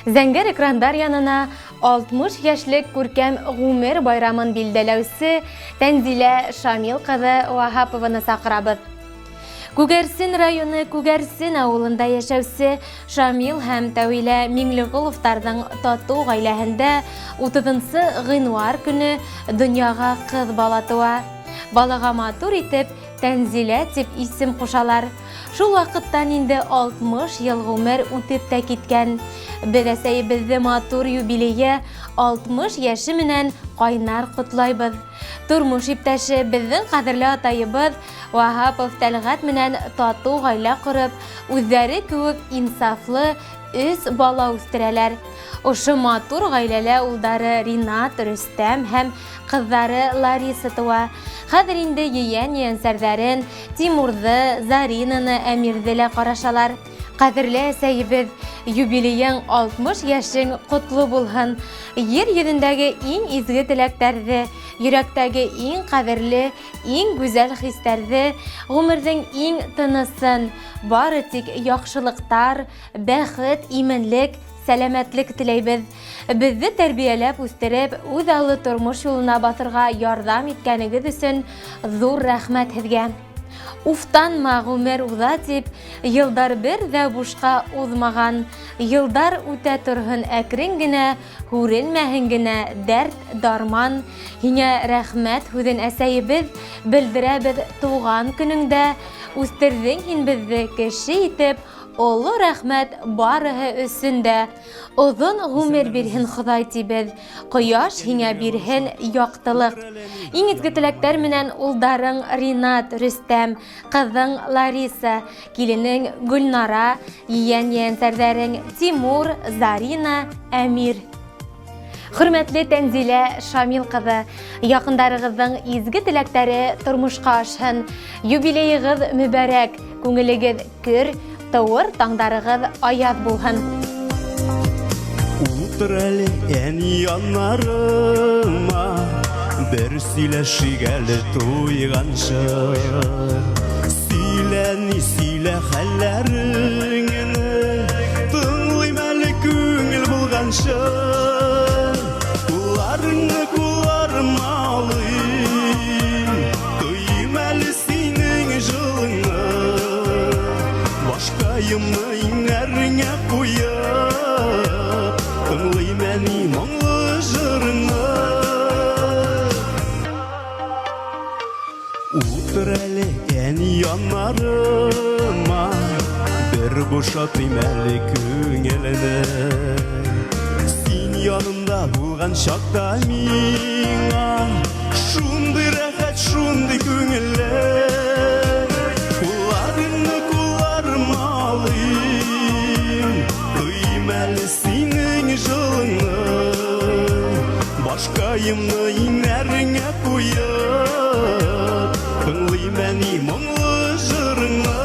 Зәңгәр экрандар янына 60 йәшлек күркәм ғүмер байрамын билдәләүсе Тәнзилә Шамил ҡыҙы Ваһапованы саҡырабыҙ. Күгәрсен районы Күгәрсен ауылында йәшәүсе Шамил һәм Тәүилә Миңлеғоловтарҙың татыу ғаиләһендә 30 ғинуар көнө донъяға ҡыҙ бала тыуа. Балаға матур итеп Тәнзилә тип исем ҡушалар. Шул ваҡыттан инде 60 йыл ғүмер үтеп тә киткән. Беҙ әсәйебеҙҙе матур юбилейы 60 йәше менән ҡайнар ҡотлайбыҙ. Тормош иптәше, беҙҙең ҡәҙерле атайыбыҙ Ваһапов Тәлғәт менән татыу ғаилә ҡороп, үҙҙәре кеүек инсафлы өс бала үҫтерәләр. Ошо матур ғаиләлә улдары Ринат, Рөстәм һәм ҡыҙҙары Лариса тыуа. Хәҙер инде ейән-ейәнсәрҙәрен, Тимурҙы, Заринаны, Әмирҙе лә ҡарашалар. Ҡәҙерле әсәйебеҙ, юбилейың 60 йәшең ҡотло булһын. Ер йөҙөндәге иң изге теләктәрҙе, йөрәктәге иң ҡәҙерле, иң гүзәл хистәрҙе, ғүмерҙең иң тынысын, бары тик яҡшылыҡтар, бәхет, именлек, сәләмәтлек теләйбеҙ. Беҙҙе тәрбиәләп үҫтереп, үҙ аллы тормош юлына баҫырға ярҙам иткәнегеҙ өсөн ҙур рәхмәт һеҙгә. Уфтанма, ғүмер уҙа тип, йылдар бер ҙә бушҡа уҙмаған. Йылдар үтә торһон әкрен генә, һүрелмәһен генә дәрт, дарман. Һиңә рәхмәт һүҙен әсәйебеҙ белдерәбеҙ тыуған көнөңдә. Үҫтерҙең һин беҙҙе кеше итеп, оло рәхмәт барыһы өсөн дә. Оҙон ғүмер бирһен Хоҙай тибеҙ, ҡояш һиңә бирһен яҡтылыҡ. Иң изге теләктәр менән улдарың Ринат, Рөстәм, ҡыҙың Лариса, киленең Гөлнара, ейән-ейәнсәрҙәрең Тимур, Зарина, Әмир. Хөрмәтле Тәнзилә Шамил ҡыҙы, яҡындарығыҙҙың изге теләктәре тормошҡа ашһын. Юбилейығыҙ мөбәрәк, күңелегеҙ көр, тыуыр таңдарығыҙ аяҙ булһын. Утыр әле әни яннарыма, бер сөйләшик әле туйганчы. Сөйлә ни сөйлә хәлләреңне, тыңлыйм әле күңел булганчы. Кулларыңны кулларыма алыйм, тойыйм әле синең җылыңны. Башкаемны иңнәреңә куеп, тыңлыйм әни моңлы җырыңны. Утыр әле әни яннарыма, бер бушатыйм әле күңелне. Син янымда булган чакта миңа шундый рәхәт, шундый күңелле. Кулларыңны кулларыма алыйм, тойыйм әле синең җылыңны. Башкаемны иңнәреңә куеп, тыңлыйм әни моңлы җырыңны.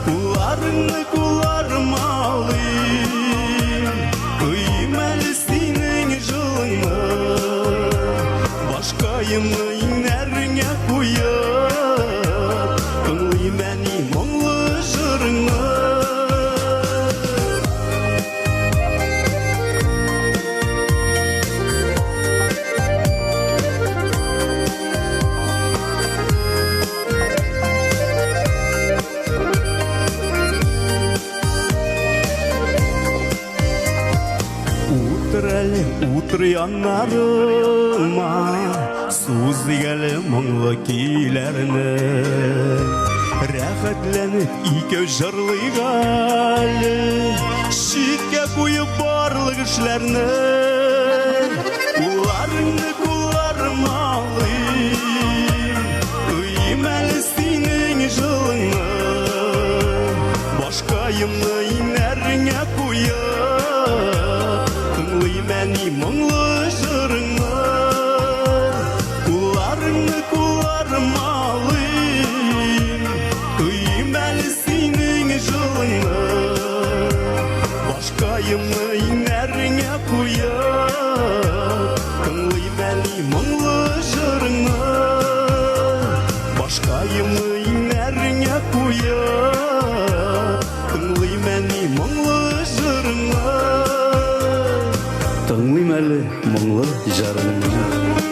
Кулларыңны кулларыма алыйм, тойыйм әле синең җылыңны. Башкаемны иңнәреңә куеп, тыңлыйм әни моңлы җырыңны. Утыр әле, утыр яннарыма, сузыйк әле моңлы көйләрне. Рәхәтләнеп икәү җырлыйк әле, читкә куеп барлык эшләрне. Кулларыңны кулларыма алыйм, тойыйм әле синең җылыңны. Башкаемны иңнәреңә куеп, тыңлыйм әни моңлы җырыңны. Кулларыңны кулларыма алыйм, тойыйм әле синең җылыңны. Башкаемны иңнәреңә куеп, тыңлыйм әни моңлы җырыңны. Башкаемны иңнәреңә куеп, тыңлыйм әни моңлы җырыңны. әле моңло җырыңны.